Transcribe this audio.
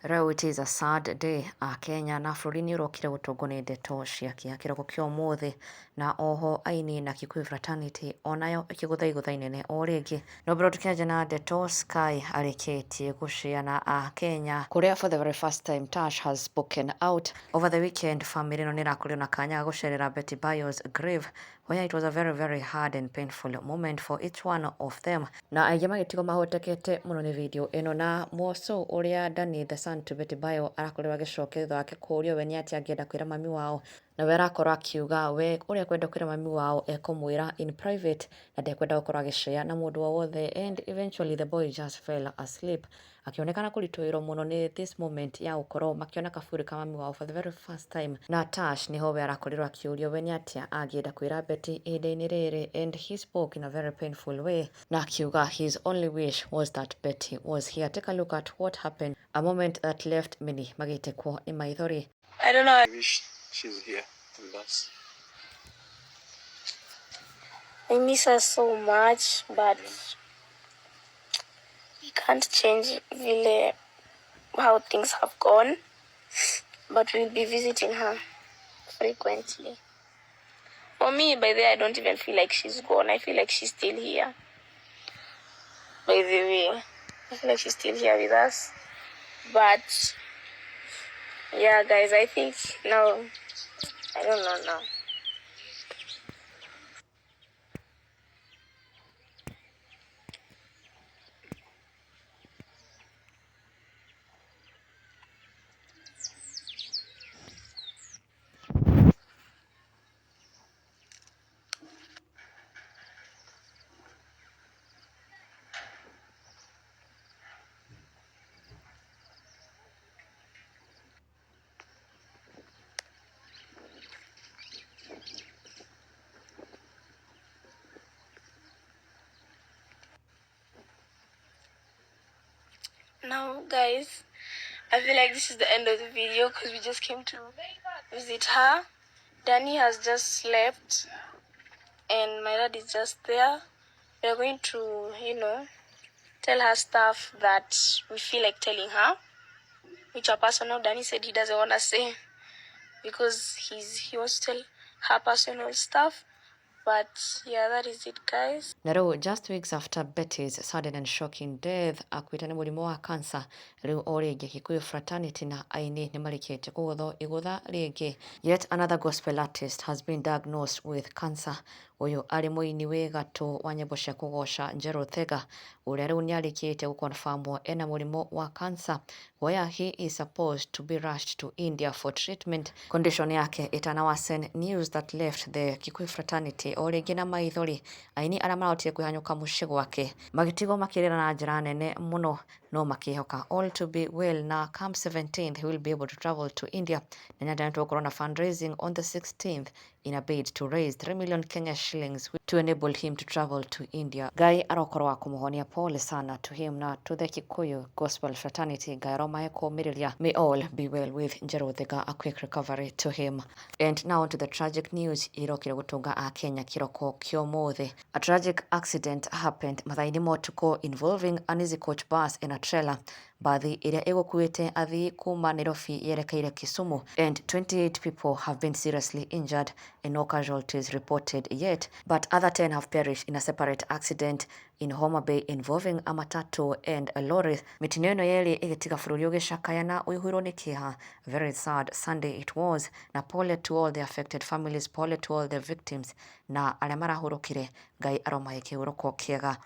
Rĩu it is a sad day a Kenya na bũrũri nĩ ũrokire gũtũngwo nĩ ndeto cia kĩeha kĩroko kĩa ũmũthĩ, na oho aini na Kikuyu Fraternity onayo ĩkĩgũtha igũtha inene o rĩngĩ. No mbere tũkĩanjia na ndeto, Sky arĩkĩtie gũcea na a Kenya kũrĩa for the very first time Tash has spoken out. Over the weekend family ĩno nĩ ĩrakorirwo na kanya ga gũcerera Betty Bayo's grave, where it was a very very hard and painful moment for each one of them. Na aingĩ magĩtigwo mahotekete mũno nĩ video ĩno na mwoco ũrĩa Danny the son to Betty Bayo arakorirwo agĩcokia thutha wake kũũrio we nĩ atĩa angĩenda kwĩra mami wao, na we arakorwo akiuga we ũrĩa ekwenda kwĩra mami wao ekũmwĩra in private na ndekwenda gũkorwo agĩshare na mũndũ o wothe, and eventually the boy just fell asleep akĩonekana kũritũhĩrwo mũno nĩ this moment ya gũkorwo makĩona kaburi ka mami wao for the very first time. Na Tash nĩho we arakorirwo akĩũrio we nĩ atĩa angĩenda kwĩra Betty ihinda-inĩ rĩrĩ, and he spoke in a very painful way na akiuga his only wish was that Betty was here. Take a look at what happened, a moment that left many magĩtĩkwo nĩ maithori. I don't know. I wish she's here with us. I miss her so much, but we can't change vile how things have gone. But we'll be visiting her frequently. For me, by the way, I don't even feel like she's gone. I feel like she's still here. By the way, I feel like she's still here with us. But yeah, guys, I think now, I don't know now. Now, guys, I feel like this is the end of the video because we just came to visit her. Danny has just slept and my dad is just there. We are going to tell her stuff that we feel like telling her, which are personal. Danny said he doesn't want to say because he wants to tell her personal stuff. But yeah, that is it, guys. Na rĩu just weeks after Betty's sudden and shocking death akuĩte nĩ mũrimũ wa cancer, rĩu o rĩngĩ Kikuyu Fraternity na aini nĩ marĩkĩtie kũgũthwo igũtha rĩngĩ. Yet another gospel artist has been diagnosed with cancer. Ũyũ arĩ mũini wĩ gatũ wa nyĩmbo cia kũgoca Njerũ Thega ũrĩa rĩu nĩ arĩkĩtie gũconfirmwo ena mũrimũ wa cancer, where he is supposed to be rushed to India for treatment. Condition yake ĩtana worsen, news that left the Kikuyu Fraternity o rĩngĩ na maithori. Aini arĩa marahotire kwĩhanyũka mũciĩ gwake magĩtigwo makĩrĩra na njĩra nene mũno, no makĩhoka all to be well, na come 17th he will be able to travel to India. Na nĩ tũgũkorwo na fundraising on the 16th in a bid to raise 3 million Kenya shillings to enable him to travel to India. Ngai arokorwo wa kũmũhonia, pole sana to him na to the Kikuyu Gospel Fraternity. Ngai aromahe kũũmĩrĩria. May all be well with Njerũ Thega, a quick recovery to him. And now to the tragic news irokire gũtũnga a Kenya kĩroko kĩa ũmũthĩ. A tragic accident happened mathaa-inĩ ma ũtukũ involving an Easy Coach bus and a trailer. Mbathi ĩrĩa ĩgũkuĩte athii kuma Nairobi yerekeire Kisumu, and 28 people have been seriously injured and no casualties reported yet, but other 10 have perished in a separate accident in Homa Bay involving a matatu and a lorry. Mĩtino ĩno yerĩ ĩgĩtiga bũrũri ũgĩcakaya na ũihũirwo nĩ kĩeha. Very sad Sunday it was, na pole to all the affected families, pole to all the victims, na arĩa marahurũkire Ngai aromahe kĩhurũko kĩega.